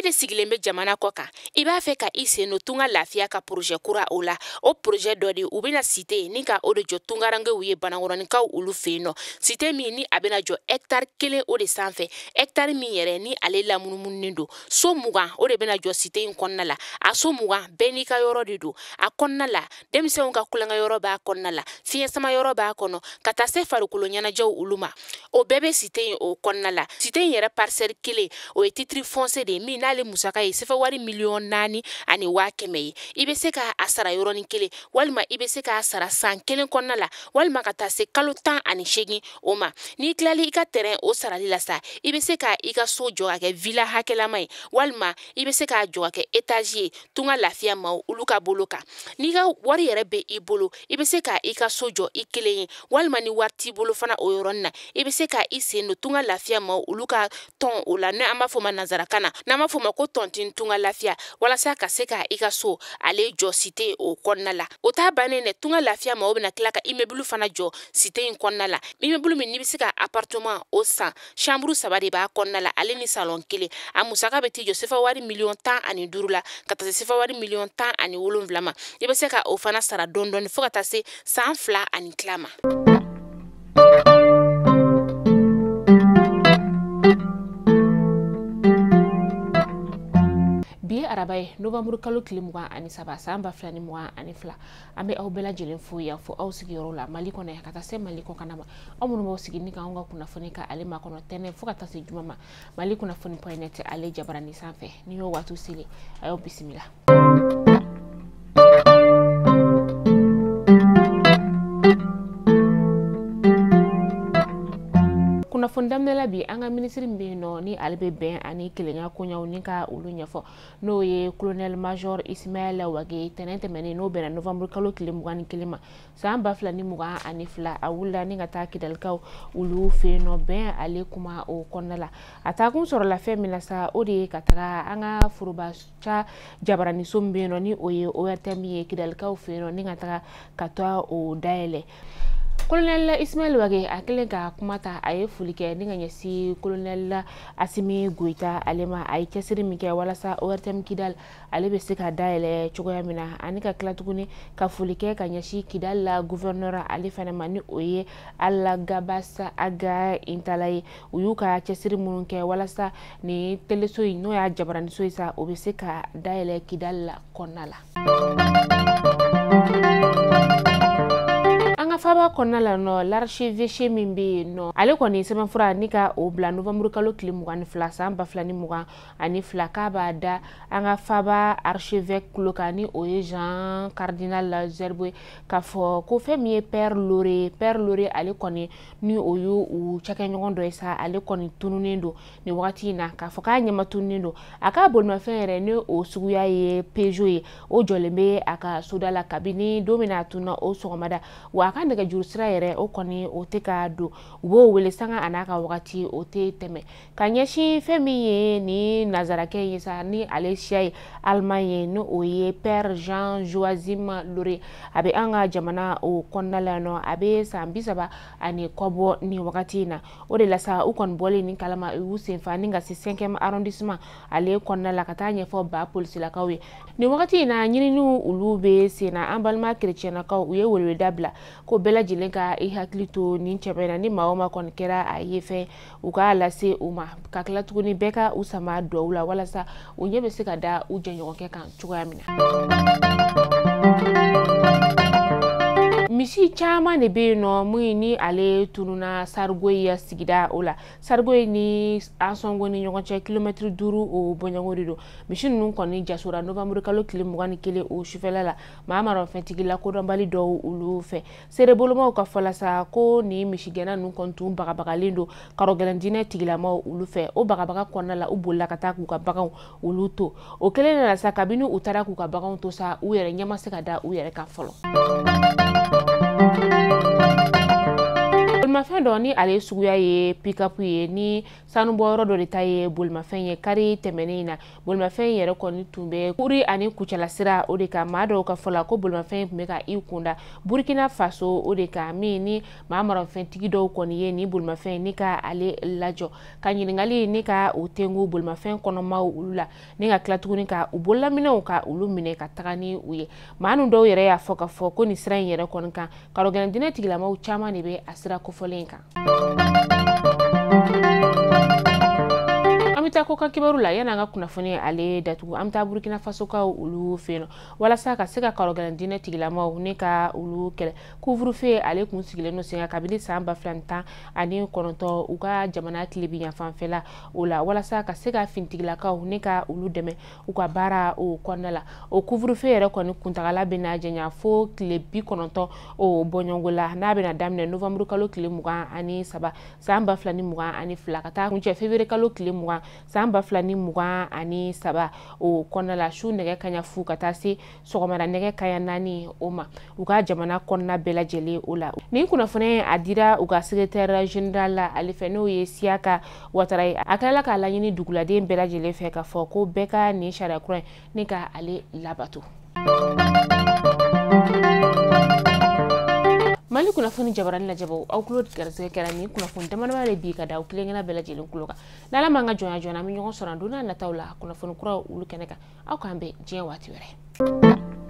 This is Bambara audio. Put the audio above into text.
de sigilen bɛ jamana kɔ kan, i b'a fɛ ka i sen don Tunga Lafiya ka projet kura o la. O projet dɔ de u bɛna cité ni ka o de jɔ tungarankew ye Banankɔrɔninkaw olu fɛ yen nɔ. Cité min ni a bɛna jɔ hectare 1 o de sanfɛ, hectare min yɛrɛ ni ale lamunumununen don. So 20 o de bɛna jɔ cité in kɔnɔna la. A so 20 bɛɛ n'i ka yɔrɔ de don. A kɔnɔna la, denmisɛnw ka kulonkɛ yɔrɔ b'a kɔnɔna la, fiɲɛ sama yɔrɔ b'a kɔnɔ, ka taa se farikolo ɲɛnajɛw olu ma. O bɛɛ bɛ cité in o kɔnɔna la. Cité in yɛrɛ parcelle 1 o ye titre foncier de ye min n'ale musaka ye sefa wari 4,100,000 ye. I bɛ se k'a sara yɔrɔnin kelen, walima i bɛ se k'a sara san 1 kɔnɔna la, walima ka taa se kalo 18 o ma. N'i tilali i ka terrain o sarali la sa, i bɛ se ka i ka so jɔ ka kɛ villa hakɛlama ye, walima i bɛ se k'a jɔ ka kɛ étage ye Tunga Lafiya maaw olu ka bolo kan. N'i ka wari yɛrɛ bɛ i bolo, i bɛ se ka i ka so jɔ i kelen ye, walima ni wari t'i bolo fana o yɔrɔnin na, i bɛ se ka i sen don Tunga Lafiya maaw olu ka tɔn o la, n'an b'a fɔ o ma nanzarakan na, n'an b'a fɔ o ma ko tontine Tunga Lafiya, walasa ka se ka i ka so ale jɔ cité o kɔnɔna la. O t'a bannen dɛ, Tunga Lafiya maaw bɛna tila ka immeuble fana jɔ cité in kɔnɔna la. Immeuble min n'i bɛ se ka appartement o san, chambre 3 de b'a kɔnɔna la, ale ni salon 1. A musaka bɛ t'i jɔ sefa wari 15 million la, ka taa se sefa wari 17 million ma. I bɛ se ka o fana sara dɔɔni dɔɔni fo ka taa se san 2 ani tila ma. Bi ye araba ye, novembre kalo tile 23 san 2022. An bɛ aw bɛɛ lajɛlen fo yan fo aw sigiyɔrɔ la Mali kɔnɔ yan ka taa se Mali kɔkanna ma. Aw minnu b'aw sigi ni k'anw ka kunnafoni ka ale makɔnɔ tɛnɛn fo ka taa se juma ma Mali kunnafoni point net ale jabarani sanfɛ. Ni y'o waatiw selen, a y'aw bisimila. Kunnafoni daminɛ la bi, an ka minisiri min bɛ yen nɔ ni ale bɛ bɛn ani kelenya koɲaw ni ka olu ɲɛfɔ, n'o ye colonel major Ismaël Wagué, tɛnɛn tɛmɛnen n'o bɛnna novembre kalo tile 21 ma san 2022, a wulila ni ka taa Kidalikaw olu fɛ yen nɔ bɛn ale kuma o kɔnɔna la. A taakun sɔrɔla fɛn min na sa, o de ye ka taga an ka foroba ca jabaraniso min bɛ yen nɔ ni o ye ORTM ye Kidalikaw fɛ yen nɔ, ni ka taga ka taa o dayɛlɛ. Colonel Ismaël Wagué a kɛlen ka kuma ta, a ye foli kɛ ni ka ɲɛsin colonel Assimi Goïta ale ma, a ye cɛsiri min kɛ walasa ORTM Kidal ale bɛ se ka dayɛlɛ cogoya min na, ani ka tila tuguni ka foli kɛ ka ɲɛsin Kidal la gouverneur ale fana ma, ni o ye Alghabass Ag Intalla ye. U y'u ka cɛsiri minnu kɛ walasa ni teleso in n'o y'a jabaraniso ye sa, o bɛ se ka dayɛlɛ Kidal la kɔnɔna la. An ka faaba kɔnɔna la nɔ, l'archevêché min bɛ yen nɔ, ale kɔni sɛbɛnfura ni ka o bila novembre kalo tile 22 san 2022, k'a b'a da an ka faaba archevêque tulo kan, ni o ye Jean Cardinal Zerbo ye, k'a fɔ ko fɛn min ye Père Lauré, Père Lauré ale kɔni ni o ye u cakɛɲɔgɔn dɔ ye sa, ale kɔni tununnen don nin wagati in na. K'a fɔ k'a ɲɛma tununnen don, a ka bolimafɛn yɛrɛ ni o suguya ye Peugeot ye, o jɔlen bɛ a ka soda la kabini don min na a tununa o sɔgɔmada wa. A ka nɛgɛjuru sira yɛrɛ o kɔni o tɛ ka don, u b'o wele sanga a n'a ka wagati o tɛ tɛmɛ. Ka ɲɛsin fɛn min ye ni nazarakɛ ye sa, ni ale siya ye Allemagne ye, ni o ye Père Jean Joachim Lauré, a bɛ an ka jamana o kɔnɔna la nɔ, a bɛ san 30 ani kɔ bɔ nin wagati in na. O de la sa, u kɔni bɔlen nin kalama, u y'u senfa ni ka se 5e arrondissement ale kɔnɔna la ka taa ɲɛfɔ ba polisilakaw ye. Nin wagati in na, ɲininiw olu bɛ sen na. An balima kerecɛnnakaw, u ye weleweleda bila ko bɛɛ lajɛlen ka i hakili to nin cɛbɛ na, ni maa o maa kɔni kɛra a ye fɛn, u k'a lase u ma, ka tila tuguni bɛɛ ka u sama duwawu la walasa u ɲɛ bɛ se ka da u jɛɲɔgɔnkɛ kan cogoya min na. Misi caman de bɛ yen nɔ mun ni ale tununa Sarigoyi sigida o la. Sarigoyi ni Ansɔngo ni ɲɔgɔn cɛ, kilomɛtiri 5 o bɔɲɔgɔn de don. Misi ninnu kɔni jasora novembre kalo tile 21 o sufɛla la, maa marafɛntigi lakodɔnbali dɔw olu fɛ. Seerebolomaw ka fɔ la sa, ko ni misigɛnna ninnu kɔni tun bagabagalen don karɔgɛlɛn diinɛ tigilamaw olu fɛ. O bagabaga kɔnɔna la, u bolila ka taa k'u ka baganw olu to. O kɛlen nana sa, kabini u taara k'u ka baganw to sa, u yɛrɛ ɲɛ ma se ka da u yɛrɛ kan fɔlɔ. Bolimafɛn dɔ ni ale suguya ye pick-up ye, ni sanubɔyɔrɔ dɔ de ta ye bolimafɛn ye, kari tɛmɛnen in na bolimafɛn yɛrɛ kɔni tun bɛ Kuri ani Kucala sira o de kan. Maa dɔw ka fɔ la ko bolimafɛn tun bɛ ka i kunda Burkina Faso o de kan, min ni maa maramafɛntigi dɔw kɔni ye ni bolimafɛn ni ka ale lajɔ ka ɲininkali ni ka o tengu bolimafɛn kɔnɔmaw olu la, ni ka tila tuguni ka u bololaminɛw ka olu minɛ ka taga ni u ye. Maa ninnu dɔw yɛrɛ y'a fɔ k'a fɔ ko nin sira in yɛrɛ kɔni kan, karɔgɛlɛn diinɛ tigilamaw caman de bɛ a sira kofɔlen in kan. An bɛ taa kokan kibaru la. Yanni an ka kunnafoni ale datugu, an bɛ taa Burkina Fasokaw olu fɛ yen nɔ, walasa ka se ka karɔgɛlɛn diinɛ tigilamaw ni ka olu kɛlɛ. Couvre-feu ale kun sigilen don sen kan kabini san 2019 u ka jamana tilebin yanfanfɛla o la, walasa ka se ka finitigilakaw ni ka olu dɛmɛ u ka baara o kɔnɔna la. O couvre-feu yɛrɛ kɔni kuntagala bɛna janya fo tile 90 o bɔɲɔgɔnko la, n'a bɛna daminɛ novembre kalo tile 23 san 2022 ka taa kuncɛ février kalo tile 20 san 2023 o kɔnɔna la, su nɛgɛ kaɲa fu ka taa se sɔgɔmada nɛgɛ kaɲa 4 o ma u ka jamana kɔnɔna bɛɛ lajɛlen o la. Nin kunnafoni a dira u ka secrétaire général la ale fɛ, n'o ye Siyaka Watara ye. A tilala k'a laɲini duguladen bɛɛ lajɛlen fɛ k'a fɔ ko bɛɛ ka nin sariya kura in ni ka ale labato. Mali kunnafoni jabarani lajɛbaw, aw tulo garisɛgɛ kɛra nin kunnafoni damadama de bi ka da aw kelen-kelenna bɛɛ lajɛlen tulo kan. N'Ala m'an ka jɔnya joona, an bɛ ɲɔgɔn sɔrɔ an don n'a nataw la kunnafoni kuraw olu kɛnɛ kan. Aw k'an bɛn diɲɛ waati wɛrɛ.